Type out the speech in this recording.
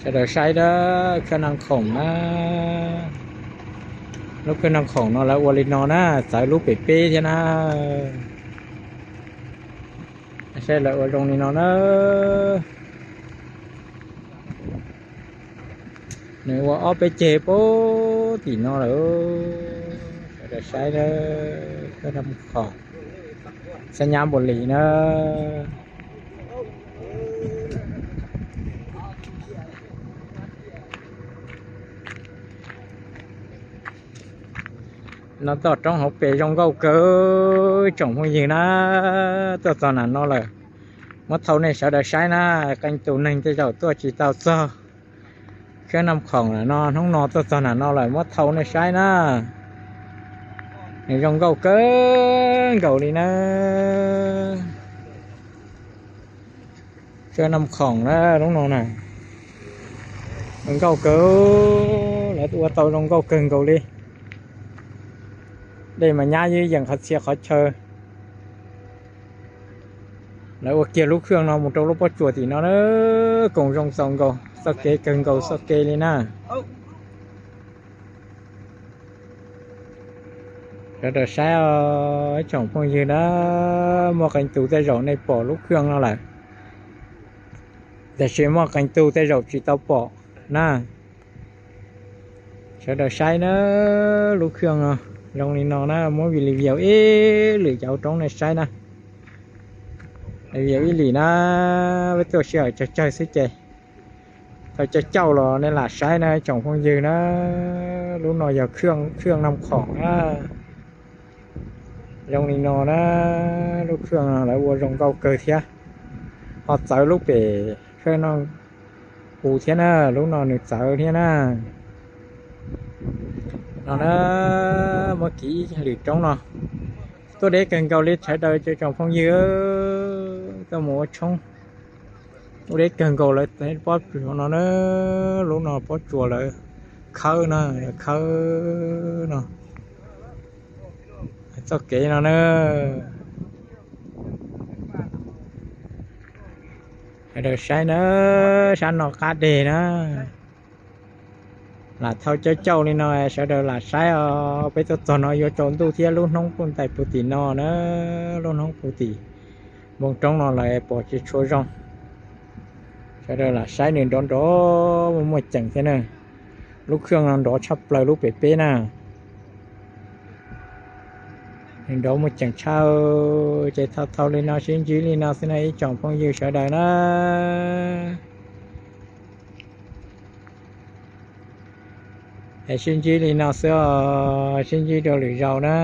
Sawv daws saib dab khab naj khoom na. Lub khab naj khoom no lawv ua li no na, txawv lub pem peb thiab na. Saib lawv ua zoo li no na. Nws ua ob peb ceg puag tim no lawm. Sawv daws saib na, khab naj khoom xab nyab npaum li na. No toj roob hauv pes zoo nkauj kawg tsoom phooj ywg na. Tuaj txog nram no lawm, muab thau nej sawv daws saib na. Qee tus neeg tej zaum tuaj tsis tau txog khab naj khoom no, hnub no tuaj txog nram no lawm muab thau nej saib na. Nws zoo nkauj kawg nkaus li na. Khab naj khoom na, lub no na, zoo nkauj kawg, lawv ua tau zoo nkauj kawg nkaus li. Dej mas nyab ib yeem qhov txhia qhov chaw. Lawv ua kiag lub khaj no mus rau lub pob tsuas tim no na, koom zoo txaus nkaus txoj kev kawg nkaus txoj kev li na. Sawv daws saib os ib tsoom phooj ywg na, muaj qee tus tej zaum nej pom lub khaj no lawm, tiam sis muaj qee tus tej zaum tsis tau pom na. Sawv daws saib na, lub khaj no zoo li no na, muab review ib lwm cov roob nej saib na. Review ib lwm na, peb tuaj sij hawm tsawg tsawg xwb ces thaum cauj cauj los nej lam saib na tsoom phooj ywg na. Lub no yog khaj naj khoom na. Zoo li no na, lub khaj no lawv ua zoo nkauj kawg thiab, ho txawv lub pem khaj naj khoom thiab na, lub no nws txawv thiab na. No na, muab kiv ib lwm roob no, tuaj deb kawg nkaus li sawv daws tsoom phooj ywg, tuaj mus ua tshoob. Tuaj deb kawg nkaus lawv pob tsuas no na, lub no pob tsuas lawv khawb na, khawb no. Txoj kev no na, sawv daws saib na, sab no qab deg na. Lam thau cauj cauj li no sawv daws lam saib os, peb tuaj txog no yuav tsaus ntuj thiab, lub hnub puag ntais puag tim no na, lub hnub puag tim npoo roob no lawv pom tsis tshua zoo. Sawv daws lam saib nws nrov nrov muaj muaj ceem thiab na. Lub khaj no nrov tshaj plaws lub pem peb na. Nws nrov muaj ceem tshaj, ces thau thau li no sib ntsib li no xwb na ib tsoom phooj ywg sawv daws na. Es sib ntsib li no xwb os, sib ntsib rau lwm zaus na.